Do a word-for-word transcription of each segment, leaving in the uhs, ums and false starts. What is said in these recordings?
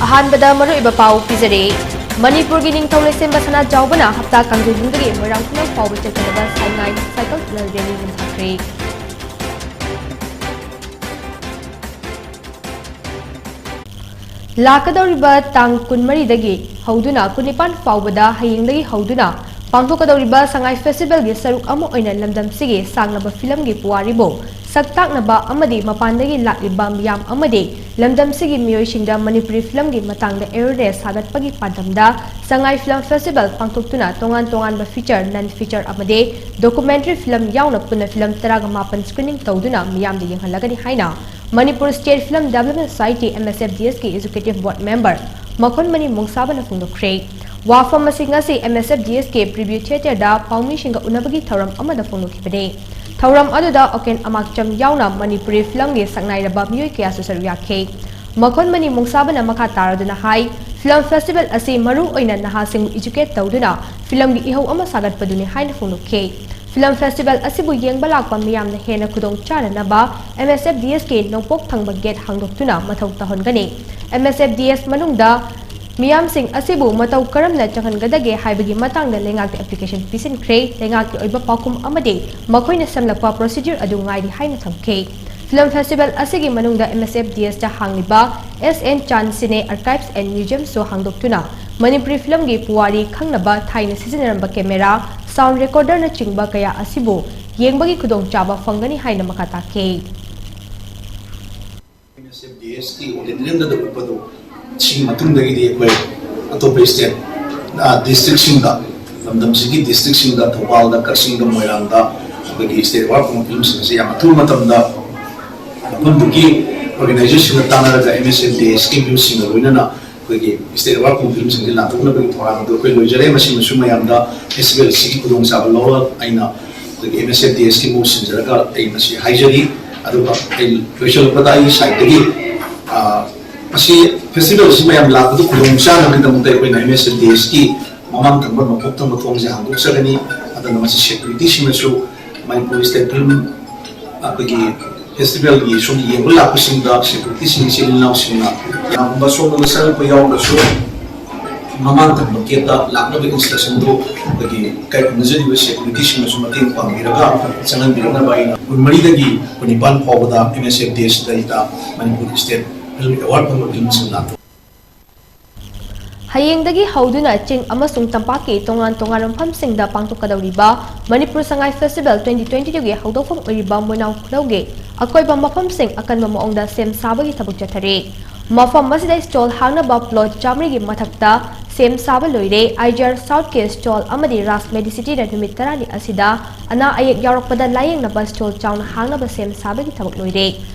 ꯑꯍꯥꯟꯕꯗ ꯃꯔꯨꯑꯣꯏꯕ ꯄꯥꯎ ꯄꯤꯖꯔꯦ꯫ ꯃꯅꯤꯄꯨꯔꯒꯤ ꯅꯤꯡꯊꯧ ꯂꯩꯁꯦꯝꯕ ꯁꯅꯥꯖꯥꯎꯕꯅ ꯍꯞꯇꯥ ꯀꯥꯡꯖꯩꯕꯨꯡꯗꯒꯤ ꯃꯣꯏꯔꯥꯡ ꯈꯨꯅꯧ ꯐꯥꯎꯕ ꯆꯠꯀꯗꯕ ꯁꯉꯥꯏ ꯁꯥꯏꯀꯜ ꯇꯅꯜ ꯔꯦꯂꯤ ꯂꯤꯡꯈꯠꯈ꯭ꯔꯦ꯫ ꯂꯥꯛꯀꯗꯧꯔꯤꯕ ꯇꯥꯡ ꯀꯨꯟꯃꯔꯤꯗꯒꯤ ꯍꯧꯗꯨꯅ ꯀꯨꯟꯅꯤꯄꯥꯟ ꯐꯥꯎꯕꯗ ꯍꯌꯦꯡꯗꯒꯤ ꯍꯧꯗꯨꯅ ꯄꯥꯡꯊꯣꯛꯀꯗꯧꯔꯤꯕ ꯁꯉꯥꯏ ꯐꯦꯁꯇꯤꯚꯦꯜꯒꯤ ꯁꯔꯨꯛ ꯑꯃ ꯑꯣꯏꯅ ꯂꯝꯗꯝꯁꯤꯒꯤ ꯁꯥꯡꯂꯕ ꯐꯤꯂꯝꯒꯤ ꯄꯨꯋꯥꯔꯤꯕꯨ ꯁꯛ ꯇꯥꯛꯅꯕ ꯑꯃꯗꯤ ꯃꯄꯥꯟꯗꯒꯤ ꯂꯥꯛꯂꯤꯕ ꯃꯤꯌꯥꯝ ꯑꯃꯗꯤ ꯂꯝꯗꯝꯁꯤꯒꯤ ꯃꯤꯑꯣꯏꯁꯤꯡꯗ ꯃꯅꯤꯄꯨꯔꯤ ꯐꯤꯂꯝꯒꯤ ꯃꯇꯥꯡꯗ awareness ꯁꯥꯒꯠꯄꯒꯤ ꯄꯥꯟꯗꯝꯗ ꯁꯉꯥꯏ ꯐꯤꯂꯝ ꯐꯦꯁꯇꯤꯚꯦꯜ ꯄꯥꯡꯊꯣꯛꯇꯨꯅ ꯇꯣꯉꯥꯟ ꯇꯣꯉꯥꯟꯕ feature, non feature ꯑꯃꯗꯤ documentary ꯐꯤꯂꯝ ꯌꯥꯎꯅ ꯄꯨꯟꯅ ꯐꯤꯂꯝ ꯇꯔꯥꯒ ꯃꯥꯄꯟ screening ꯇꯧꯗꯨꯅ ꯃꯤꯌꯥꯝꯗ ꯌꯦꯡꯍꯜꯂꯒꯅꯤ ꯍꯥꯏꯅ Manipur State Film Development Society, M S F D S ꯀꯤ Executive Board Member ꯃꯈꯣꯟꯃꯅꯤ ꯃꯣꯡꯁꯥꯕꯅ ꯐꯣꯡꯗꯣꯛꯈ꯭ꯔꯦ꯫ ꯋꯥꯐꯝ ꯑꯁꯤ ꯉꯁꯤ M S F D S ꯀꯤ Preview Theatre ꯗ ꯄꯥꯎꯃꯤꯁꯤꯡꯒ ꯎꯅꯕꯒꯤ ꯊꯧꯔꯝ ꯑꯃꯗ ꯐꯣꯡꯗꯣꯛꯈꯤꯕꯅꯤ꯫ ꯊꯧꯔꯝ ꯑꯗꯨꯗ ꯑꯣꯀꯦꯟ ꯑꯃꯥꯛꯆꯝ ꯌꯥꯎꯅ ꯃꯅꯤꯄꯨꯔꯤ ꯐꯤꯂꯝꯒꯤ ꯁꯛꯅꯥꯏꯔꯕ ꯃꯤꯑꯣꯏ ꯀꯌꯥꯁꯨ ꯁꯔꯨꯛ ꯌꯥꯈꯤ꯫ ꯃꯈꯣꯟꯃꯅꯤ ꯃꯣꯡꯁꯥꯕꯅ ꯃꯈꯥ ꯇꯥꯔꯗꯨꯅ ꯍꯥꯏ, ꯐꯤꯂꯝ ꯐꯦꯁꯇꯤꯚꯦꯜ ꯑꯁꯤ ꯃꯔꯨ ꯑꯣꯏꯅ ꯅꯍꯥꯁꯤꯡꯕꯨ educate ꯇꯧꯗꯨꯅ ꯐꯤꯂꯝꯒꯤ ꯏꯍꯧ ꯑꯃ ꯁꯥꯒꯠꯄꯗꯨꯅꯤ ꯍꯥꯏꯅ ꯐꯣꯡꯗꯣꯛꯈꯤ꯫ ꯐꯤꯂꯝ ꯐꯦꯁꯇꯤꯚꯦꯜ ꯑꯁꯤꯕꯨ ꯌꯦꯡꯕ ꯂꯥꯛꯄ ꯃꯤꯌꯥꯝꯅ ꯍꯦꯟꯅ ꯈꯨꯗꯣꯡ ꯆꯥꯅꯅꯕ M S F D S ꯀꯤ ꯅꯣꯡꯄꯣꯛ ꯊꯪꯕ gate ꯍꯥꯡꯗꯣꯛꯇꯨꯅ ꯃꯊꯧ ꯇꯧꯍꯟꯒꯅꯤ꯫ M S F D S ꯃꯅꯨꯡꯗ ꯃꯤꯌꯥꯝꯁꯤꯡ ꯑꯁꯤꯕꯨ ꯃꯇꯧ ꯀꯔꯝꯅ ꯆꯪꯍꯟꯒꯗꯒꯦ ꯍꯥꯏꯕꯒꯤ ꯃꯇꯥꯡꯗ ꯂꯩꯉꯥꯛꯇ application ꯄꯤꯁꯤꯟꯈ꯭ꯔꯦ꯫ ꯂꯩꯉꯥꯛꯀꯤ ꯑꯣꯏꯕ ꯄꯥꯎꯈꯨꯝ ꯑꯃꯗꯤ ꯃꯈꯣꯏꯅ ꯁꯦꯝꯂꯛꯄ procedure ꯑꯗꯨ ꯉꯥꯏꯔꯤ ꯍꯥꯏꯅ ꯊꯝꯈꯤ꯫ ꯐꯤꯂꯝ ꯐꯦꯁꯇꯤꯚꯦꯜ ꯑꯁꯤꯒꯤ ꯃꯅꯨꯡꯗ M S F D S ꯇ ꯍꯥꯡꯂꯤꯕ S N Chand Cine Archives and Museum ꯁꯨ ꯍꯥꯡꯗꯣꯛꯇꯨꯅ ꯃꯅꯤꯄꯨꯔꯤ ꯐꯤꯂꯝꯒꯤ ꯄꯨꯋꯥꯔꯤ ꯈꯪꯅꯕ ꯊꯥꯏꯅ ꯁꯤꯖꯤꯟꯅꯔꯝꯕ camera, sound recorder ꯅꯆꯤꯡꯕ ꯀꯌꯥ ꯑꯁꯤꯕꯨ ꯌꯦꯡꯕꯒꯤ ꯈꯨꯗꯣꯡꯆꯥꯕ ꯐꯪꯒꯅꯤ ꯍꯥꯏꯅ ꯃꯈꯥ ꯇꯥꯈꯤ꯫ M S F D S ꯀꯤ ꯑꯣꯗꯤꯇꯣꯔꯤꯌꯝꯗ ꯎꯠꯄꯗꯨ ꯁꯤꯒꯤ ꯃꯇꯨꯡꯗꯒꯤꯗꯤ ꯑꯩꯈꯣꯏ ꯑꯇꯣꯞꯄ state, ꯑ, district ꯁꯤꯡꯗ, ꯂꯝꯗꯝꯁꯤꯒꯤ district ꯁꯤꯡꯗ, ꯊꯧꯕꯥꯜꯗ, ꯀꯛꯆꯤꯡꯗ, ꯃꯣꯏꯔꯥꯡꯗ ꯑꯩꯈꯣꯏꯒꯤ state award ꯐꯪꯕ ꯐꯤꯂꯝꯁꯤꯡ ꯑꯁꯤ ꯌꯥꯝ ꯑꯊꯨꯕ ꯃꯇꯝꯗ ꯃꯐꯝꯗꯨꯒꯤ organization ꯁꯤꯡꯒ ꯇꯥꯟꯅꯔꯒ M S F D S ꯀꯤ ꯃꯤꯑꯣꯏꯁꯤꯡꯒ ꯂꯣꯏꯅꯅ ꯑꯩꯈꯣꯏꯒꯤ state award ꯐꯪꯕ ꯐꯤꯂꯝꯁꯤꯡꯁꯤ ꯂꯥꯟꯊꯣꯛꯅꯕꯒꯤ ꯊꯧꯔꯥꯡ ꯑꯗꯨ ꯑꯩꯈꯣꯏ ꯂꯣꯏꯖꯔꯦ꯫ ꯃꯁꯤꯃꯁꯨ ꯃꯌꯥꯝꯗ festival ꯑꯁꯤꯒꯤ ꯈꯨꯗꯣꯡꯆꯥꯕ ꯂꯧꯔ ꯑꯩꯅ ꯑꯩꯈꯣꯏꯒꯤ M S F D S ꯀꯤ ꯃꯍꯨꯠ ꯁꯤꯟꯖꯔꯒ ꯑꯩ ꯃꯁꯤ ꯍꯥꯏꯖꯔꯤ꯫ ꯑꯗꯨꯒ ꯑꯩ ꯂꯣꯏꯁꯤꯜꯂꯛꯄꯗ ꯑꯩꯒꯤ side ꯇꯒꯤ, ꯑ, ꯃꯁꯤ festival ꯑꯁꯤ ꯃꯌꯥꯝ ꯂꯥꯛꯄꯗ ꯈꯨꯗꯣꯡ ꯆꯥꯅꯕꯒꯤꯗꯃꯛꯇ ꯑꯩꯈꯣꯏꯅ M S F D S ꯀꯤ ꯃꯃꯥꯡ ꯊꯪꯕ ꯅꯣꯡꯄꯣꯛ ꯊꯪꯕ ꯊꯣꯡꯁꯦ ꯍꯥꯡꯗꯣꯛꯆꯒꯅꯤ꯫ ꯑꯗꯨꯅ ꯃꯁꯤ security ꯁꯤꯡꯅꯁꯨ ꯃꯅꯤꯄꯨꯔ state film ꯑꯩꯈꯣꯏꯒꯤ festival ꯒꯤ ꯁꯨꯝ ꯌꯦꯡꯕ ꯂꯥꯛꯄꯁꯤꯡꯗ security ꯁꯤꯡ, ꯏꯆꯤꯜ ꯏꯅꯥꯎꯁꯤꯡꯅ ꯀꯅꯥꯒꯨꯝꯕ ꯁꯣꯝꯗ ꯆꯪꯉꯛꯄ ꯌꯥꯎꯔꯒꯁꯨ ꯃꯃꯥꯡ ꯊꯪꯕ ꯒꯦꯠꯇ ꯂꯥꯛꯅꯕ ꯏꯟꯁꯇ꯭ꯔꯛꯁꯟꯗꯨ ꯑꯩꯈꯣꯏꯒꯤ ꯀꯩ ꯈꯨꯝꯅꯖꯔꯤꯕ ꯁꯦꯀ꯭ꯌꯨꯔꯤꯇꯤꯁꯤꯡꯅꯁꯨ ꯃꯇꯦꯡ ꯄꯥꯡꯕꯤꯔꯒ ꯆꯪꯍꯟꯕꯤꯔꯛꯅꯕ ꯑꯩꯅ ꯀꯨꯟꯃꯔꯤꯗꯒꯤ ꯀꯨꯟꯅꯤꯄꯥꯟ ꯐꯥꯎꯕꯗ ꯑꯦꯝ ꯑꯦꯁ ꯑꯦꯐ ꯗꯦꯁꯤꯗ ꯃꯅꯤꯄꯨꯔ ꯏꯁꯇꯦꯠ ꯐꯤꯜꯝ ꯑꯦꯋꯥꯔꯗ ꯐꯪꯕ ꯐꯤꯜꯝꯁꯤꯡ ꯂꯥꯛꯄ꯫ ꯍꯌꯦꯡꯗꯒꯤ ꯍꯧꯗꯨꯅ ꯆꯤꯡ ꯑꯃꯁꯨꯡ ꯇꯝꯄꯥꯛꯀꯤ ꯇꯣꯉꯥꯟ ꯇꯣꯉꯥꯟꯕ ꯃꯐꯝꯁꯤꯡꯗ ꯄꯥꯡꯊꯣꯛꯀꯗꯧꯔꯤꯕ ꯃꯅꯤꯄꯨꯔ ꯁꯉꯥꯏ ꯐꯦꯁꯇꯤꯚꯦꯜ twenty twenty-ꯒꯤ ꯍꯧꯗꯣꯛꯐꯝ ꯑꯣꯏꯔꯤꯕ ꯃꯣꯏꯅꯥꯎ ꯈꯨꯅꯧꯒꯤ ꯑꯀꯣꯏꯕ ꯃꯐꯝꯁꯤꯡ ꯑꯀꯟꯕ ꯃꯑꯣꯡꯗ ꯁꯦꯝ ꯁꯥꯕꯒꯤ ꯊꯕꯛ ꯆꯠꯊꯔꯤ꯫ ꯃꯐꯝ ꯑꯁꯤꯗ ꯁ꯭ꯇꯣꯜ ꯍꯥꯡꯅꯕ ꯄ꯭ꯂꯣꯠ ꯆꯥꯃꯔꯤꯒꯤ ꯃꯊꯛꯇ ꯁꯦꯝ ꯁꯥꯕ ꯂꯣꯏꯔꯦ꯫ ꯑꯥꯏ ꯖꯤ ꯑꯥꯔ ꯁꯥꯎꯠꯀꯤ ꯁ꯭ꯇꯣꯜ ꯑꯃꯗꯤ ꯔꯥꯖ ꯃꯦꯗꯤꯁꯤꯇꯤꯗ ꯅꯨꯃꯤꯠ ꯇꯔꯥꯅꯤ ꯑꯁꯤꯗ ꯑꯅꯥ ꯑꯌꯦꯛ ꯌꯥꯎꯔꯛꯄꯗ ꯂꯥꯌꯦꯡꯅꯕ ꯁ꯭ꯇꯣꯜ ꯆꯥꯎꯅ ꯍꯥꯡꯅꯕ ꯁꯦꯝ ꯁꯥꯕꯒꯤ ꯊꯕꯛ ꯂꯣꯏꯔꯦ꯫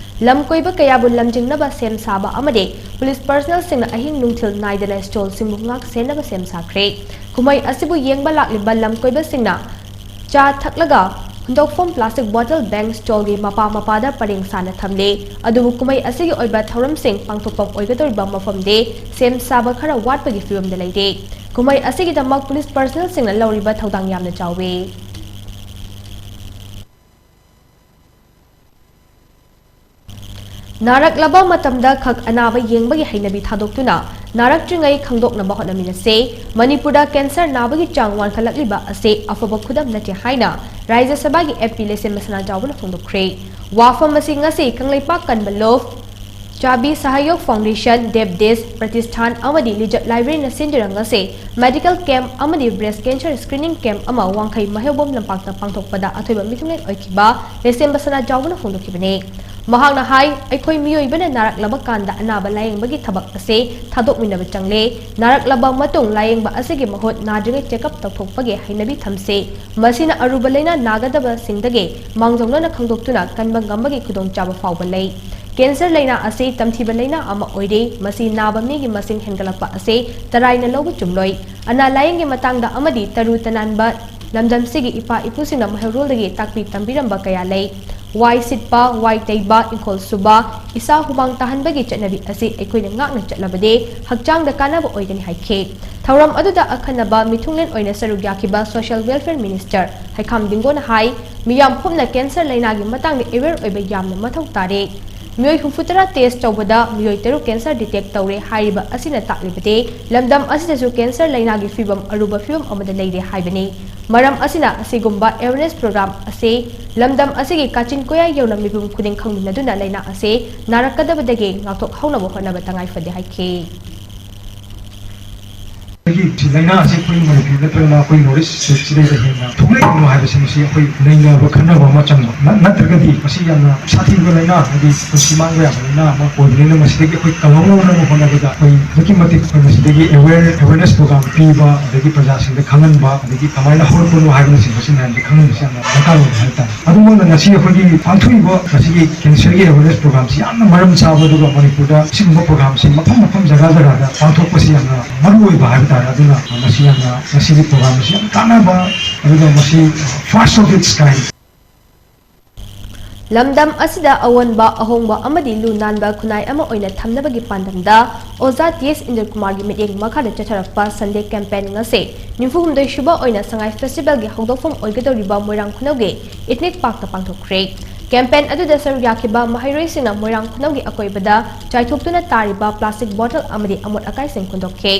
ꯂꯝ ꯀꯣꯏꯕ ꯀꯌꯥꯕꯨ ꯂꯝꯖꯤꯡꯅꯕ ꯁꯦꯝ ꯁꯥꯕ ꯑꯃꯗꯤ ꯄꯨꯂꯤꯁ ꯄꯔꯁꯅꯦꯜꯁꯤꯡꯅ ꯑꯍꯤꯡ ꯅꯨꯡꯊꯤꯜ ꯅꯥꯏꯗꯅ ꯁ꯭ꯇꯣꯜꯁꯤꯡꯕꯨ ꯉꯥꯛ ꯁꯦꯟꯅꯕ ꯁꯦꯝ ꯁꯥꯈ꯭ꯔꯦ꯫ ꯀꯨꯝꯍꯩ ꯑꯁꯤꯕꯨ ꯌꯦꯡꯕ ꯂꯥꯛꯂꯤꯕ ꯂꯝ ꯀꯣꯏꯕꯁꯤꯡꯅ ꯆꯥ ꯊꯛꯂꯒ ꯍꯨꯟꯗꯣꯛꯐꯝ ꯄ꯭ꯂꯥꯁꯇꯤꯛ ꯕꯣꯇꯜ ꯕꯦꯡ ꯁ꯭ꯇꯣꯜꯒꯤ ꯃꯄꯥ ꯃꯄꯥꯗ ꯄꯔꯦꯡ ꯁꯥꯅ ꯊꯝꯂꯦ꯫ ꯑꯗꯨꯕꯨ ꯀꯨꯝꯍꯩ ꯑꯁꯤꯒꯤ ꯑꯣꯏꯕ ꯊꯧꯔꯝꯁꯤꯡ ꯄꯥꯡꯊꯣꯛꯐꯝ ꯑꯣꯏꯒꯗꯧꯔꯤꯕ ꯃꯐꯝꯗꯤ ꯁꯦꯝ ꯁꯥꯕ ꯈꯔ ꯋꯥꯠꯄꯒꯤ ꯐꯤꯕꯝꯗ ꯂꯩꯔꯦ꯫ ꯀꯨꯝꯍꯩ ꯑꯁꯤꯒꯤꯗꯃꯛ ꯄꯨꯂꯤꯁ ꯄꯔꯁꯅꯦꯜꯁꯤꯡꯅ ꯂꯧꯔꯤꯕ ꯊꯧꯗꯥꯡ ꯌꯥꯝꯅ ꯆꯥꯎꯏ꯫ ꯅꯥꯔꯛꯂꯕ ꯃꯇꯝꯗ ꯈꯛ ꯑꯅꯥꯕ ꯌꯦꯡꯕꯒꯤ ꯍꯩꯅꯕꯤ ꯊꯥꯗꯣꯛꯇꯨꯅ ꯅꯥꯔꯛꯇ꯭ꯔꯤꯉꯩ ꯈꯪꯗꯣꯛꯅꯕ ꯍꯣꯠꯅꯃꯤꯟꯅꯁꯦ꯫ ꯃꯅꯤꯄꯨꯔꯗ ꯀꯦꯟꯁꯔ ꯅꯥꯕꯒꯤ ꯆꯥꯡ ꯋꯥꯡꯈꯠꯂꯛꯂꯤꯕ ꯑꯁꯤ ꯑꯐꯕ ꯈꯨꯗꯝ ꯅꯠꯇꯦ ꯍꯥꯏꯅ ꯔꯥꯖ꯭ꯌ ꯁꯚꯥꯒꯤ ꯑꯦꯝ ꯄꯤ ꯂꯩꯁꯦꯝꯕ ꯁꯅꯥꯖꯥꯎꯕꯅ ꯐꯣꯡꯗꯣꯛꯈ꯭ꯔꯦ꯫ ꯋꯥꯐꯝ ꯑꯁꯤ ꯉꯁꯤ ꯀꯪꯂꯩꯄꯥꯛ ꯀꯟꯕ ꯂꯣꯐ, ꯆꯥꯕꯤ ꯁꯍꯌꯣꯒ ꯐꯥꯎꯟꯗꯦꯁꯟ, ꯗꯦꯕ ꯗꯤꯁ ꯄ꯭ꯔꯇꯤꯁꯊꯥꯟ ꯑꯃꯗꯤ ꯂꯤꯖꯠ ꯂꯥꯏꯕ꯭ꯔꯦꯔꯤꯅ ꯁꯤꯟꯗꯨꯅ ꯉꯁꯤ ꯃꯦꯗꯤꯀꯦꯜ ꯀꯦꯝꯞ ꯑꯃꯗꯤ ꯕ꯭ꯔꯦꯁ ꯀꯦꯟꯁꯔ ꯁ꯭ꯀ꯭ꯔꯤꯅꯤꯡ ꯀꯦꯝꯞ ꯑꯃ ꯋꯥꯡꯈꯩ ꯃꯍꯩꯔꯣꯡꯕꯝ ꯂꯝꯄꯥꯛꯇ ꯄꯥꯡꯊꯣꯛꯄꯗ ꯑꯊꯣꯏꯕ ꯃꯤꯊꯨꯡꯂꯦꯟ ꯑꯣꯏꯈꯤꯕ ꯂꯩꯁꯦꯝꯕ ꯁꯅꯥꯖꯥꯎꯕꯅ ꯐꯣꯡꯗꯣꯛꯈꯤꯕꯅꯤ꯫ ꯃꯍꯥꯛꯅ ꯍꯥꯏ, ꯑꯩꯈꯣꯏ ꯃꯤꯑꯣꯏꯕꯅ ꯅꯥꯔꯛꯂꯕ ꯀꯥꯟꯗ ꯑꯅꯥꯕ ꯂꯥꯌꯦꯡꯕꯒꯤ ꯊꯕꯛ ꯑꯁꯤ ꯊꯥꯗꯣꯛꯃꯤꯟꯅꯕ ꯆꯪꯂꯦ꯫ ꯅꯥꯔꯛꯂꯕ ꯃꯇꯨꯡ ꯂꯥꯌꯦꯡꯕ ꯑꯁꯤꯒꯤ ꯃꯍꯨꯠ ꯅꯥꯗ꯭ꯔꯤꯉꯩ ꯆꯦꯛꯑꯞ ꯇꯧꯊꯣꯛꯄꯒꯤ ꯍꯩꯅꯕꯤ ꯊꯝꯁꯤ꯫ ꯃꯁꯤꯅ ꯑꯔꯨꯕ ꯂꯥꯏꯅꯥ ꯅꯥꯒꯗꯕꯁꯤꯡꯗꯒꯤ ꯃꯥꯡꯖꯧꯅꯅ ꯈꯪꯗꯣꯛꯇꯨꯅ ꯀꯟꯕ ꯉꯝꯕꯒꯤ ꯈꯨꯗꯣꯡꯆꯥꯕ ꯐꯥꯎꯕ ꯂꯩ꯫ ꯀꯦꯟꯁꯔ ꯂꯥꯏꯅꯥ ꯑꯁꯤ ꯇꯝꯊꯤꯕ ꯂꯥꯏꯅꯥ ꯑꯃ ꯑꯣꯏꯔꯦ꯫ ꯃꯁꯤ ꯅꯥꯕ ꯃꯤꯒꯤ ꯃꯁꯤꯡ ꯍꯦꯟꯒꯠꯂꯛꯄ ꯑꯁꯤ ꯇꯔꯥꯏꯅ ꯂꯧꯕ ꯆꯨꯝꯂꯣꯏ꯫ ꯑꯅꯥ ꯂꯥꯏꯌꯦꯡꯒꯤ ꯃꯇꯥꯡꯗ ꯑꯃꯗꯤ ꯇꯔꯨ ꯇꯅꯥꯟꯕ ꯂꯝꯗꯝꯁꯤꯒꯤ ꯏꯄꯥ ꯏꯄꯨꯁꯤꯡꯅ ꯃꯩꯍꯧꯔꯣꯜꯗꯒꯤ ꯇꯥꯛꯄꯤ ꯇꯝꯕꯤꯔꯝꯕ ꯀꯌꯥ ꯂꯩ꯫ ꯋꯥꯏ ꯁꯤꯠꯄ, ꯋꯥꯏ ꯇꯩꯕ, ꯏꯪꯈꯣꯜ ꯁꯨꯕ, ꯏꯁꯥ ꯍꯨꯃꯥꯡ ꯇꯥꯍꯟꯕꯒꯤ ꯆꯠꯅꯕꯤ ꯑꯁꯤ ꯑꯩꯈꯣꯏꯅ ꯉꯥꯛꯅ ꯆꯠꯂꯕꯗꯤ ꯍꯛꯆꯥꯡꯗ ꯀꯥꯟꯅꯕ ꯑꯣꯏꯒꯅꯤ ꯍꯥꯏꯈꯤ꯫ ꯊꯧꯔꯝ ꯑꯗꯨꯗ ꯑꯈꯟꯅꯕ ꯃꯤꯊꯨꯡꯂꯦꯟ ꯑꯣꯏꯅ ꯁꯔꯨꯛ ꯌꯥꯈꯤꯕ ꯁꯣꯁꯤꯌꯦꯜ ꯋꯦꯜꯐꯤꯌꯔ ꯃꯤꯅꯤꯁꯇꯔ ꯍꯩꯈꯥꯝ ꯗꯤꯡꯒꯣꯅ ꯍꯥꯏ, ꯃꯤꯌꯥꯝ ꯄꯨꯝꯅ ꯀꯦꯟꯁꯔ ꯂꯥꯏꯅꯥꯒꯤ ꯃꯇꯥꯡꯗ ꯑꯦꯋꯦꯌꯔ ꯑꯣꯏꯕ ꯌꯥꯝꯅ ꯃꯊꯧ ꯇꯥꯔꯦ꯫ ꯃꯤꯑꯣꯏ ꯍꯨꯝꯐꯨꯇꯔꯥ test ꯇꯧꯕꯗ ꯃꯤꯑꯣꯏ ꯇꯔꯨꯛ cancer detect ꯇꯧꯔꯦ ꯍꯥꯏꯔꯤꯕ ꯑꯁꯤꯅ ꯇꯥꯛꯂꯤꯕꯗꯤ ꯂꯝꯗꯝ ꯑꯁꯤꯗꯁꯨ cancer ꯂꯩꯅꯥꯒꯤ ꯐꯤꯕꯝ ꯑꯔꯨꯕ ꯐꯤꯕꯝ ꯑꯃꯗ ꯂꯩꯔꯦ ꯍꯥꯏꯕꯅꯤ꯫ ꯃꯔꯝ ꯑꯁꯤꯅ ꯑꯁꯤꯒꯨꯝꯕ awareness program ꯑꯁꯤ ꯂꯝꯗꯝ ꯑꯁꯤꯒꯤ ꯀꯥꯆꯤꯟ ꯀꯣꯌꯥ ꯌꯧꯅ ꯃꯤꯄꯨꯝ ꯈꯨꯗꯤꯡ ꯈꯪꯃꯤꯟꯅꯗꯨꯅ ꯂꯩꯅꯥ ꯑꯁꯤ ꯅꯥꯔꯛꯀꯗꯕꯗꯒꯤ ꯉꯥꯛꯊꯣꯛꯍꯧꯅꯕ ꯍꯣꯠꯅꯕ ꯇꯉꯥꯏ ꯐꯗꯦ ꯍꯥꯏꯈꯤ꯫ ꯑꯩꯈꯣꯏꯒꯤ ꯂꯥꯏꯅꯥ ꯑꯁꯤ ꯑꯩꯈꯣꯏ ꯃꯅꯤꯄꯨꯔ ꯅꯠꯇ꯭ꯔꯒꯅ ꯑꯩꯈꯣꯏ North East state ꯁꯤꯗꯩꯗ ꯍꯦꯟꯅ ꯊꯣꯛꯂꯛꯏꯕꯅꯣ ꯍꯥꯏꯕꯁꯤ ꯃꯁꯤ ꯑꯩꯈꯣꯏ ꯅꯩꯅꯕ ꯈꯟꯅꯕ ꯑꯃ ꯆꯪꯕ ꯅꯠꯇ꯭ꯔꯒꯗꯤ ꯃꯁꯤ ꯌꯥꯝꯅ ꯁꯥꯊꯤꯕ ꯂꯥꯏꯅꯥ, ꯍꯥꯏꯗꯤ ꯄꯨꯟꯁꯤ ꯃꯥꯡꯕ ꯌꯥꯕ ꯂꯥꯏꯅꯥ ꯑꯃ ꯑꯣꯏꯕꯅꯤꯅ ꯃꯁꯤꯗꯒꯤ ꯑꯩꯈꯣꯏ ꯀꯜꯍꯧꯅꯕ ꯍꯣꯠꯅꯕꯗ ꯑꯩꯈꯣꯏ ꯑꯗꯨꯛꯀꯤ ꯃꯇꯤꯛ ꯑꯩꯈꯣꯏ ꯃꯁꯤꯗꯒꯤ aware awareness program ꯄꯤꯕ, ꯑꯗꯒꯤ ꯄ꯭ꯔꯖꯥꯁꯤꯡꯗ ꯈꯪꯍꯟꯕ, ꯑꯗꯒꯤ ꯀꯃꯥꯏꯅ ꯍꯧꯔꯛꯄꯅꯣ ꯍꯥꯏꯕꯅꯆꯤꯡꯕꯁꯤ ꯃꯌꯥꯝꯗ ꯈꯪꯍꯟꯕꯁꯤ ꯌꯥꯝꯅ ꯗꯔꯀꯥꯔ ꯑꯣꯏ ꯍꯥꯏꯕ ꯇꯥꯔꯦ꯫ ꯑꯗꯨꯃꯛꯅ ꯉꯁꯤ ꯑꯩꯈꯣꯏꯒꯤ ꯄꯥꯡꯊꯣꯛꯏꯕ ꯉꯁꯤꯒꯤ cancer ꯒꯤ awareness program ꯁꯤ ꯌꯥꯝꯅ ꯃꯔꯝ ꯆꯥꯕ, ꯑꯗꯨꯒ ꯃꯅꯤꯄꯨꯔꯗ ꯁꯤꯒꯨꯝꯕ program ꯁꯤ ꯃꯐꯝ ꯃꯐꯝ ꯖꯒꯥ ꯖꯒꯥꯗ ꯄꯥꯡꯊꯣꯛꯄꯁꯤ ꯌꯥꯝꯅ ꯃꯔꯨ ꯑꯣꯏꯕ ꯍꯥꯏꯕ ꯇꯥꯔꯦ꯫ ꯑꯗꯨꯅ ꯃꯁꯤ ꯌꯥꯝꯅ ꯉꯁꯤꯒꯤ program ꯑꯁꯤ ꯌꯥꯝ ꯀꯥꯟꯅꯕ, ꯑꯗꯨꯒ ꯃꯁꯤ first of its kind꯫ ꯂꯝꯗꯝ ꯑꯁꯤꯗ ꯑꯑꯣꯟꯕ, ꯑꯍꯣꯡꯕ ꯑꯃꯗꯤ ꯂꯨ ꯅꯥꯟꯕ ꯈꯨꯟꯅꯥꯏ ꯑꯃ ꯑꯣꯏꯅ ꯊꯝꯅꯕꯒꯤ ꯄꯥꯟꯗꯝꯗ ꯑꯣꯖꯥ ꯇꯤ ꯑꯦꯁ ꯏꯟꯗ꯭ꯔ ꯀꯨꯃꯥꯔꯒꯤ ꯃꯤꯠꯌꯦꯡ ꯃꯈꯥꯗ ꯆꯠꯊꯔꯛꯄ Sunday campaign ꯉꯁꯤ ꯅꯤꯐꯨ ꯍꯨꯝꯗꯣꯏ ꯁꯨꯕ ꯑꯣꯏꯅ ꯁꯉꯥꯏ festival ꯒꯤ ꯍꯧꯗꯣꯛꯐꯝ ꯑꯣꯏꯒꯗꯧꯔꯤꯕ ꯃꯣꯏꯔꯥꯡ ꯈꯨꯅꯧꯒꯤ Ethnic Park ꯇ ꯄꯥꯡꯊꯣꯛꯈ꯭ꯔꯦ꯫ Campaign ꯑꯗꯨꯗ ꯁꯔꯨꯛ ꯌꯥꯈꯤꯕ ꯃꯍꯩꯔꯣꯏꯁꯤꯡꯅ ꯃꯣꯏꯔꯥꯡ ꯈꯨꯅꯧꯒꯤ ꯑꯀꯣꯏꯕꯗ ꯆꯥꯏꯊꯣꯛꯇꯨꯅ ꯇꯥꯔꯤꯕ plastic bottle ꯑꯃꯗꯤ ꯑꯃꯣꯠ ꯑꯀꯥꯏꯁꯤꯡ ꯍꯨꯟꯗꯣꯛꯈꯤ꯫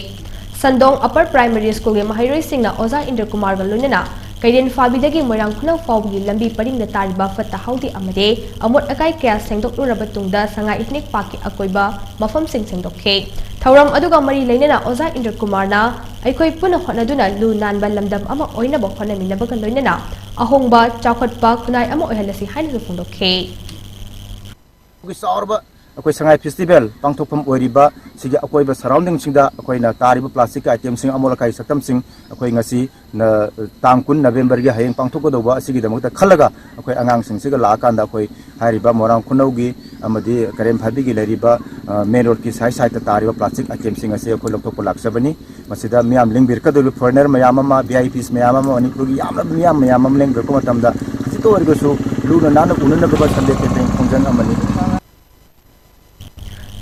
ꯁꯟꯗꯣꯡ Upper Primary School ꯒꯤ ꯃꯍꯩꯔꯣꯏꯁꯤꯡꯅ ꯑꯣꯖꯥ ꯏꯟꯗ꯭ꯔ ꯀꯨꯃꯥꯔꯒ ꯂꯣꯏꯅꯅ ꯀꯩꯔꯦꯟ ꯐꯥꯕꯤꯗꯒꯤ ꯃꯣꯏꯔꯥꯡ ꯈꯨꯅꯧ ꯐꯥꯎꯕꯒꯤ ꯂꯝꯕꯤ ꯄꯔꯤꯡꯗ ꯇꯥꯔꯤꯕ ꯐꯠꯇ ꯍꯥꯎꯗꯤ ꯑꯃꯗꯤ ꯑꯃꯣꯠ ꯑꯀꯥꯏ ꯀꯌꯥ ꯁꯦꯡꯗꯣꯛꯂꯨꯔꯕ ꯇꯨꯡꯗ ꯁꯉꯥꯏ Ethnic Park ꯀꯤ ꯑꯀꯣꯏꯕ ꯃꯐꯝꯁꯤꯡ ꯁꯦꯡꯗꯣꯛꯈꯤ꯫ ꯊꯧꯔꯝ ꯑꯗꯨꯒ ꯃꯔꯤ ꯂꯩꯅꯅ ꯑꯣꯖꯥ ꯏꯟꯗ꯭ꯔ ꯀꯨꯃꯥꯔꯅ ꯑꯩꯈꯣꯏ ꯄꯨꯟꯅ ꯍꯣꯠꯅꯗꯨꯅ ꯂꯨ ꯅꯥꯟꯕ ꯂꯝꯗꯝ ꯑꯃ ꯑꯣꯏꯅꯕ ꯍꯣꯠꯅꯃꯤꯟꯅꯕꯒ ꯂꯣꯏꯅꯅ ꯑꯍꯣꯡꯕ, ꯆꯥꯎꯈꯠꯄ ꯈꯨꯟꯅꯥꯏ ꯑꯃ ꯑꯣꯏꯍꯜꯂꯁꯤ ꯍꯥꯏꯅꯁꯨ ꯐꯣꯡꯗꯣꯛꯈꯤ꯫ ꯑꯩꯈꯣꯏꯒꯤ ꯆꯥꯎꯔꯕ ꯑꯩꯈꯣꯏ ꯁꯉꯥꯏ festival ꯄꯥꯡꯊꯣꯛꯐꯝ ꯑꯣꯏꯔꯤꯕ ꯁꯤꯒꯤ ꯑꯀꯣꯏꯕ surrounding ꯁꯤꯡꯗ ꯑꯩꯈꯣꯏꯅ ꯇꯥꯔꯤꯕ plastic ꯀꯤ item ꯁꯤꯡ, ꯑꯃꯣꯠ ꯑꯀꯥꯏ ꯁꯛꯇꯝꯁꯤꯡ ꯑꯩꯈꯣꯏ ꯉꯁꯤ ꯅ-, ꯇꯥꯡ ꯀꯨꯟ November ꯒꯤ ꯍꯌꯦꯡ ꯄꯥꯡꯊꯣꯛꯀꯗꯧꯕ ꯑꯁꯤꯒꯤꯗꯃꯛꯇ ꯈꯜꯂꯒ ꯑꯩꯈꯣꯏ ꯑꯉꯥꯡꯁꯤꯡꯁꯤꯒ ꯂꯥꯛꯑꯀꯥꯟꯗ ꯑꯩꯈꯣꯏ ꯍꯥꯏꯔꯤꯕ ꯃꯣꯏꯔꯥꯡ ꯈꯨꯅꯧꯒꯤ ꯑꯃꯗꯤ ꯀꯩꯔꯦꯝ ꯐꯥꯕꯤꯒꯤ ꯂꯩꯔꯤꯕ, ꯑ, main road ꯀꯤ side side ꯇ ꯇꯥꯔꯤꯕ plastic item ꯁꯤꯡ ꯑꯁꯤ ꯑꯩꯈꯣꯏ ꯂꯧꯊꯣꯛꯄ ꯂꯥꯛꯆꯕꯅꯤ꯫ ꯃꯁꯤꯗ ꯃꯤꯌꯥꯝ ꯂꯦꯡꯕꯤꯔꯛꯀꯗꯧꯔꯤꯕ foreigner ꯃꯌꯥꯝ ꯑꯃ, V I Ps ꯃꯌꯥꯝ ꯑꯃ, ꯃꯅꯤꯄꯨꯔꯒꯤ ꯌꯥꯝꯂꯕ ꯃꯤꯌꯥꯝ ꯃꯌꯥꯝ ꯑꯃ ꯂꯦꯡꯕꯤꯔꯛꯄ ꯃꯇꯝꯗ ꯈꯖꯤꯛꯇ ꯑꯣꯏꯔꯒꯁꯨ ꯂꯨꯅ ꯅꯥꯟꯅ ꯎꯅꯅꯕ Sunday campaign ꯈꯣꯡꯖꯪ ꯑꯃꯅꯤ꯫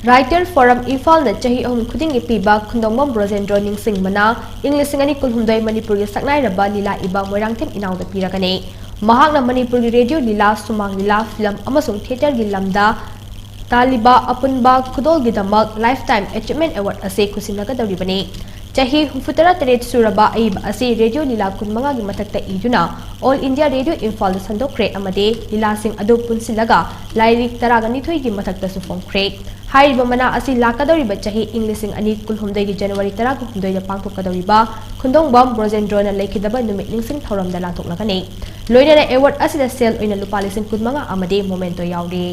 Writer Forum ꯏꯝꯐꯥꯜꯅ ꯆꯍꯤ ꯑꯍꯨꯝ ꯈꯨꯗꯤꯡꯒꯤ ꯄꯤꯕ ꯈꯨꯟꯗꯣꯡꯕꯝ ꯕ꯭ꯔꯣꯖꯦꯟꯗ꯭ꯔꯣ ꯅꯤꯡꯁꯤꯡꯕꯅ ꯏꯪ ꯂꯤꯁꯤꯡ ꯑꯅꯤ ꯀꯨꯟꯍꯨꯝꯗꯣꯏ ꯃꯅꯤꯄꯨꯔꯒꯤ ꯁꯛꯅꯥꯏꯔꯕ ꯂꯤꯂꯥ ꯏꯕ ꯃꯣꯏꯔꯥꯡꯊꯦꯝ ꯏꯅꯥꯎꯗ ꯄꯤꯔꯒꯅꯤ꯫ ꯃꯍꯥꯛꯅ ꯃꯅꯤꯄꯨꯔꯒꯤ radio ꯂꯤꯂꯥ, ꯁꯨꯃꯥꯡ ꯂꯤꯂꯥ, film ꯑꯃꯁꯨꯡ theatre ꯒꯤ ꯂꯝꯗ ꯇꯥꯜꯂꯤꯕ ꯑꯄꯨꯟꯕ ꯈꯨꯗꯣꯜꯒꯤꯗꯃꯛ Lifetime Achievement Award ꯑꯁꯤ ꯈꯨꯠꯁꯤꯟꯅꯒꯗꯧꯔꯤꯕꯅꯤ꯫ ꯆꯍꯤ ꯍꯨꯝꯐꯨꯇꯔꯥ ꯇꯔꯦꯠ ꯁꯨꯔꯕ ꯑꯏꯕ ꯑꯁꯤ ꯔꯦꯗꯤꯑꯣ ꯂꯤꯂꯥ ꯀꯨꯟꯃꯉꯥꯒꯤ ꯃꯊꯛꯇ ꯏꯗꯨꯅ All India Radio ꯏꯝꯐꯥꯜꯗ ꯁꯟꯗꯣꯛꯈ꯭ꯔꯦ ꯑꯃꯗꯤ ꯂꯤꯂꯥꯁꯤꯡ ꯑꯗꯨ ꯄꯨꯟꯁꯤꯜꯂꯒ ꯂꯥꯏꯔꯤꯛ ꯇꯔꯥꯒ ꯅꯤꯊꯣꯏꯒꯤ ꯃꯊꯛꯇꯁꯨ ꯐꯣꯡꯈ꯭ꯔꯦ꯫ ꯍꯥꯏꯔꯤꯕ ꯃꯅꯥ ꯑꯁꯤ ꯂꯥꯛꯀꯗꯧꯔꯤꯕ ꯆꯍꯤ ꯏꯪ ꯂꯤꯁꯤꯡ ꯑꯅꯤ ꯀꯨꯟꯍꯨꯝꯗꯣꯏꯒꯤ ꯖꯅꯋꯥꯔꯤ ꯇꯔꯥꯒ ꯍꯨꯝꯗꯣꯏꯗ ꯄꯥꯡꯊꯣꯛꯀꯗꯧꯔꯤꯕ ꯈꯨꯟꯗꯣꯡꯕꯝ ꯕ꯭ꯔꯣꯖꯦꯟꯗ꯭ꯔꯣꯅ ꯂꯩꯈꯤꯗꯕ ꯅꯨꯃꯤꯠ ꯅꯤꯡꯁꯤꯡ ꯊꯧꯔꯝꯗ ꯂꯥꯟꯊꯣꯛꯂꯒꯅꯤ꯫ ꯂꯣꯏꯅꯅ award ꯑꯁꯤꯗ ꯁꯦꯜ ꯑꯣꯏꯅ ꯂꯨꯄꯥ ꯂꯤꯁꯤꯡ ꯀꯨꯟꯃꯉꯥ ꯑꯃꯗꯤ memento ꯌꯥꯎꯔꯤ꯫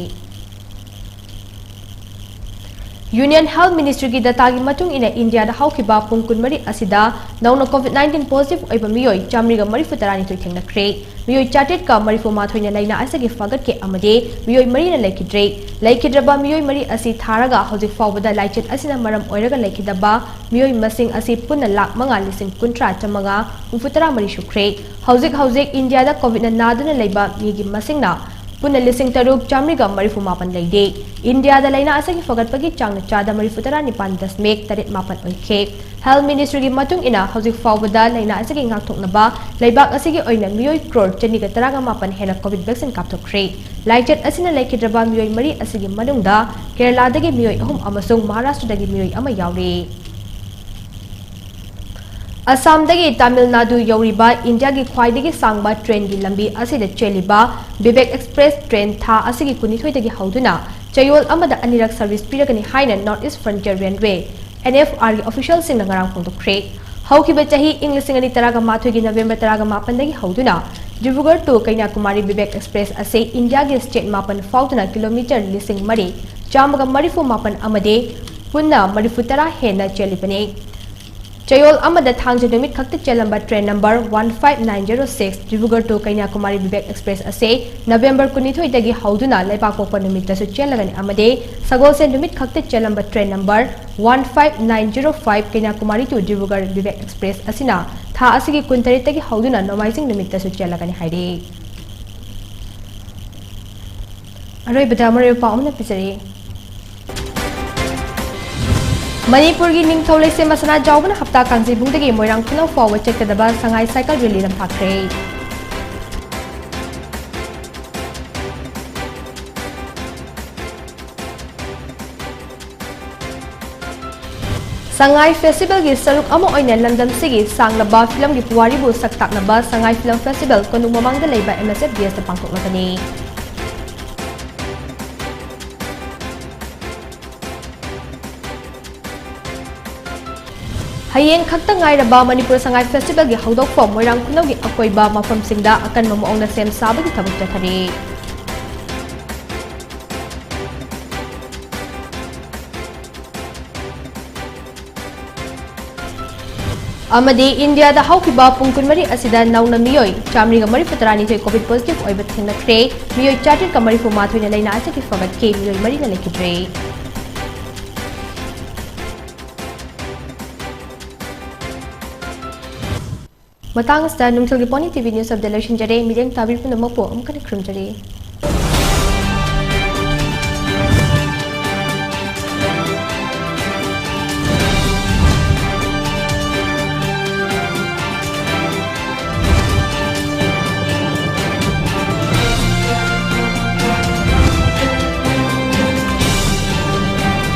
Union Health Ministryꯒꯤ dataꯒꯤ ꯃꯇꯨꯡ ꯏꯟꯅ ꯏꯟꯗꯤꯌꯥꯗ ꯍꯧꯈꯤꯕ ꯄꯨꯡ ꯀꯨꯟꯃꯔꯤ ꯑꯁꯤꯗ ꯅꯧꯅ COVID nineteen positive ꯑꯣꯏꯕ ꯃꯤꯑꯣꯏ ꯆꯥꯃꯔꯤꯒ ꯃꯔꯤꯐꯨ ꯇꯔꯥꯅꯤꯊꯣꯏ ꯊꯦꯡꯅꯈ꯭ꯔꯦ꯫ ꯃꯤꯑꯣꯏ ꯆꯥꯇ꯭ꯔꯦꯠꯀ ꯃꯔꯤꯐꯨ ꯃꯥꯊꯣꯏꯅ ꯂꯥꯏꯅꯥ ꯑꯁꯤꯒꯤ ꯐꯒꯠꯈꯤ ꯑꯃꯗꯤ ꯃꯤꯑꯣꯏ ꯃꯔꯤꯅ ꯂꯩꯈꯤꯗ꯭ꯔꯦ꯫ ꯂꯩꯈꯤꯗ꯭ꯔꯕ ꯃꯤꯑꯣꯏ ꯃꯔꯤ ꯑꯁꯤ ꯊꯥꯔꯒ ꯍꯧꯖꯤꯛ ꯐꯥꯎꯕꯗ ꯂꯥꯏꯆꯠ ꯑꯁꯤꯅ ꯃꯔꯝ ꯑꯣꯏꯔꯒ ꯂꯩꯈꯤꯗꯕ ꯃꯤꯑꯣꯏ ꯃꯁꯤꯡ ꯑꯁꯤ ꯄꯨꯟꯅ ꯂꯥꯈ ꯃꯉꯥ ꯂꯤꯁꯤꯡ ꯀꯨꯟꯊ꯭ꯔꯥ ꯆꯥꯃꯉꯥ ꯍꯨꯝꯐꯨꯇꯔꯥ ꯃꯔꯤ ꯁꯨꯈ꯭ꯔꯦ꯫ ꯍꯧꯖꯤꯛ ꯍꯧꯖꯤꯛ ꯏꯟꯗꯤꯌꯥꯗ COVIDꯅ ꯅꯥꯗꯨꯅ ꯂꯩꯕ ꯃꯤꯒꯤ ꯃꯁꯤꯡꯅ ꯄꯨꯟꯅ ꯂꯤꯁꯤꯡ ꯇꯔꯨꯛ ꯆꯥꯃꯔꯤꯒ ꯃꯔꯤꯐꯨ ꯃꯥꯄꯟ ꯂꯩꯔꯦ꯫ ꯏꯟꯗꯤꯌꯥꯗ ꯂꯥꯏꯅꯥ ꯑꯁꯤꯒꯤ ꯐꯒꯠꯄꯒꯤ ꯆꯥꯡꯅ ꯆꯥꯗ ꯃꯔꯤꯐꯨ ꯇꯔꯥ ꯅꯤꯄꯥꯟ ꯗꯁꯃꯤꯛ ꯇꯔꯦꯠ ꯃꯥꯄꯟ ꯑꯣꯏꯈꯤ꯫ Health Ministryꯒꯤ ꯃꯇꯨꯡ ꯏꯟꯅ ꯍꯧꯖꯤꯛ ꯐꯥꯎꯕꯗ ꯂꯥꯏꯅꯥ ꯑꯁꯤꯒꯤ ꯉꯥꯛꯊꯣꯛꯅꯕ ꯂꯩꯕꯥꯛ ꯑꯁꯤꯒꯤ ꯑꯣꯏꯅ ꯃꯤꯑꯣꯏ ꯀ꯭ꯔꯣꯔ ꯆꯅꯤꯒ ꯇꯔꯥꯒ ꯃꯥꯄꯟ ꯍꯦꯟꯅ COVID vaccine ꯀꯥꯞꯊꯣꯛꯈ꯭ꯔꯦ꯫ ꯂꯥꯏꯆꯠ ꯑꯁꯤꯅ ꯂꯩꯈꯤꯗ꯭ꯔꯕ ꯃꯤꯑꯣꯏ ꯃꯔꯤ ꯑꯁꯤꯒꯤ ꯃꯅꯨꯡꯗ ꯀꯦꯔꯂꯥꯗꯒꯤ ꯃꯤꯑꯣꯏ ꯑꯍꯨꯝ ꯑꯃꯁꯨꯡ ꯃꯍꯥꯔꯥꯁꯇ꯭ꯔꯗꯒꯤ ꯃꯤꯑꯣꯏ ꯑꯃ ꯌꯥꯎꯔꯤ꯫ ꯑꯁꯥꯝꯗꯒꯤ ꯇꯥꯃꯤꯜ ꯅꯥꯗꯨ ꯌꯧꯔꯤꯕ ꯏꯟꯗꯤꯌꯥꯒꯤ ꯈ꯭ꯋꯥꯏꯗꯒꯤ ꯁꯥꯡꯕ ꯇ꯭ꯔꯦꯟꯒꯤ ꯂꯝꯕꯤ ꯑꯁꯤꯗ ꯆꯦꯜꯂꯤꯕ ꯕꯤꯕꯦꯛ ꯑꯦꯛꯁꯄ꯭ꯔꯦꯁ ꯇ꯭ꯔꯦꯟ ꯊꯥ ꯑꯁꯤꯒꯤ ꯀꯨꯟꯅꯤꯊꯣꯏꯗꯒꯤ ꯍꯧꯗꯨꯅ ꯆꯌꯣꯜ ꯑꯃꯗ ꯑꯅꯤꯔꯛ ꯁꯔꯚꯤꯁ ꯄꯤꯔꯒꯅꯤ ꯍꯥꯏꯅ North East Frontier Railway, NFRꯒꯤ officialꯁꯤꯡꯅ ꯉꯔꯥꯡ ꯐꯣꯡꯗꯣꯛꯈ꯭ꯔꯦ꯫ ꯍꯧꯈꯤꯕ ꯆꯍꯤ ꯏꯪ ꯂꯤꯁꯤꯡ ꯑꯅꯤ ꯇꯔꯥꯒ ꯃꯥꯊꯣꯏꯒꯤ November ꯇꯔꯥꯒ ꯃꯥꯄꯟꯗꯒꯤ ꯍꯧꯗꯨꯅ ꯗꯤꯕ꯭ꯔꯨꯒꯔ to ꯀꯩꯅ꯭ꯌꯥꯀꯨꯃꯥꯔꯤ ꯕꯤꯕꯦꯛ ꯑꯦꯛꯁꯄ꯭ꯔꯦꯁ ꯑꯁꯤ ꯏꯟꯗꯤꯌꯥꯒꯤ ꯁ꯭ꯇꯦꯠ ꯃꯥꯄꯟ ꯐꯥꯎꯗꯨꯅ ꯀꯤꯂꯣꯃꯤꯇꯔ ꯂꯤꯁꯤꯡ ꯃꯔꯤ ꯆꯥꯝꯃꯒ ꯃꯔꯤꯐꯨ ꯃꯥꯄꯟ ꯑꯃꯗꯤ ꯄꯨꯟꯅ ꯃꯔꯤꯐꯨ ꯇꯔꯥ ꯍꯦꯟꯅ ꯆꯦꯜꯂꯤꯕꯅꯤ꯫ ꯆꯌꯣꯜ ꯑꯃꯗ ꯊꯥꯡꯖ ꯅꯨꯃꯤꯠ ꯈꯛꯇ ꯆꯦꯜꯂꯝꯕ train number one five nine zero six Dibrugarh to Kanyakumari Vivek express ꯑꯁꯤ November ꯀꯨꯟꯅꯤꯊꯣꯏꯗꯒꯤ ꯍꯧꯗꯨꯅ ꯂꯩꯕꯥꯛꯄꯣꯛꯄ ꯅꯨꯃꯤꯠꯇꯁꯨ ꯆꯦꯜꯂꯒꯅꯤ ꯑꯃꯗꯤ ꯁꯒꯣꯜꯁꯦꯟ ꯅꯨꯃꯤꯠ ꯈꯛꯇ ꯆꯦꯜꯂꯝꯕ train number one five nine zero five Kanyakumari to Dibrugarh Vivek express ꯑꯁꯤꯅ ꯊꯥ ꯑꯁꯤꯒꯤ ꯀꯨꯟꯇꯔꯦꯠꯇꯒꯤ ꯍꯧꯗꯨꯅ ꯅꯣꯡꯃꯥꯏꯖꯤꯡ ꯅꯨꯃꯤꯠꯇꯁꯨ ꯆꯦꯜꯂꯒꯅꯤ ꯍꯥꯏꯔꯤ꯫ ꯑꯔꯣꯏꯕꯗ ꯃꯔꯨꯑꯣꯏꯕ ꯄꯥꯎ ꯑꯃꯅ ꯄꯤꯖꯔꯤ꯫ ꯃꯅꯤꯄꯨꯔꯒꯤ ꯅꯤꯡꯊꯧ ꯂꯩꯁꯦꯝꯕ ꯁꯅꯥꯖꯥꯎꯕꯅ ꯍꯞꯇꯥ ꯀꯥꯡꯖꯩꯕꯨꯡꯗꯒꯤ ꯃꯣꯏꯔꯥꯡ ꯈꯨꯅꯧ ꯐꯥꯎꯕ ꯆꯠꯀꯗꯕ ꯁꯉꯥꯏ ꯁꯥꯏꯀꯜ ꯔꯦꯂꯤ ꯂꯝꯄꯥꯛꯈ꯭ꯔꯦ꯫ ꯁꯉꯥꯏ ꯐꯦꯁꯇꯤꯚꯦꯜꯒꯤ ꯁꯔꯨꯛ ꯑꯃ ꯑꯣꯏꯅ ꯂꯝꯗꯝꯁꯤꯒꯤ ꯁꯥꯡꯂꯕ ꯐꯤꯂꯝꯒꯤ ꯄꯨꯋꯥꯔꯤꯕꯨ ꯁꯛ ꯇꯥꯛꯅꯕ ꯁꯉꯥꯏ ꯐꯤꯂꯝ ꯐꯦꯁꯇꯤꯚꯦꯜ ꯀꯣꯅꯨꯡ ꯃꯃꯥꯡꯗ ꯂꯩꯕ ꯑꯦꯝ ꯑꯦꯁ ꯑꯦꯐ ꯗꯤ ꯑꯦꯁꯇ ꯄꯥꯡꯊꯣꯛꯂꯒꯅꯤ꯫ ꯍꯌꯦꯡ ꯈꯛꯇ ꯉꯥꯏꯔꯕ ꯃꯅꯤꯄꯨꯔ ꯁꯉꯥꯏ ꯐꯦꯁꯇꯤꯚꯦꯜꯒꯤ ꯍꯧꯗꯣꯛꯐꯝ ꯃꯣꯏꯔꯥꯡ ꯈꯨꯅꯧꯒꯤ ꯑꯀꯣꯏꯕ ꯃꯐꯝꯁꯤꯡꯗ ꯑꯀꯟꯕ ꯃꯑꯣꯡꯗ ꯁꯦꯝ ꯁꯥꯕꯒꯤ ꯊꯕꯛ ꯆꯠꯊꯔꯤ꯫ ꯑꯃꯗꯤ ꯏꯟꯗꯤꯌꯥꯗ ꯍꯧꯈꯤꯕ ꯄꯨꯡ ꯀꯨꯟꯃꯔꯤ ꯑꯁꯤꯗ ꯅꯧꯅ ꯃꯤꯑꯣꯏ ꯆꯥꯃꯔꯤꯒ ꯃꯔꯤꯐꯨ ꯇꯔꯥꯅꯤꯊꯣꯏ ꯀꯣꯚꯤꯗ ꯄꯣꯖꯤꯇꯤꯚ ꯑꯣꯏꯕ ꯊꯦꯡꯅꯈ꯭ꯔꯦ꯫ ꯃꯤꯑꯣꯏ ꯆꯥꯇ꯭ꯔꯦꯠꯀ ꯃꯔꯤꯐꯨ ꯃꯥꯊꯣꯏꯅ ꯂꯩꯅꯥ ꯑꯁꯤꯗꯒꯤ ꯐꯒꯠꯈꯤ, ꯃꯤꯑꯣꯏ ꯃꯔꯤꯅ ꯂꯩꯈꯤꯗ꯭ꯔꯦ꯫ ꯃꯇꯥꯡ ꯑꯁꯤꯗ ꯅꯨꯡꯊꯤꯜꯒꯤ pony T V news update ꯂꯣꯏꯁꯤꯟꯖꯔꯦ꯫ ꯃꯤꯠꯌꯦꯡ ꯇꯥꯕꯤꯔꯤꯕ ꯄꯨꯝꯅꯃꯛꯄꯨ ꯑꯃꯨꯛ ꯍꯟꯅ ꯈꯨꯔꯨꯝꯖꯔꯤ꯫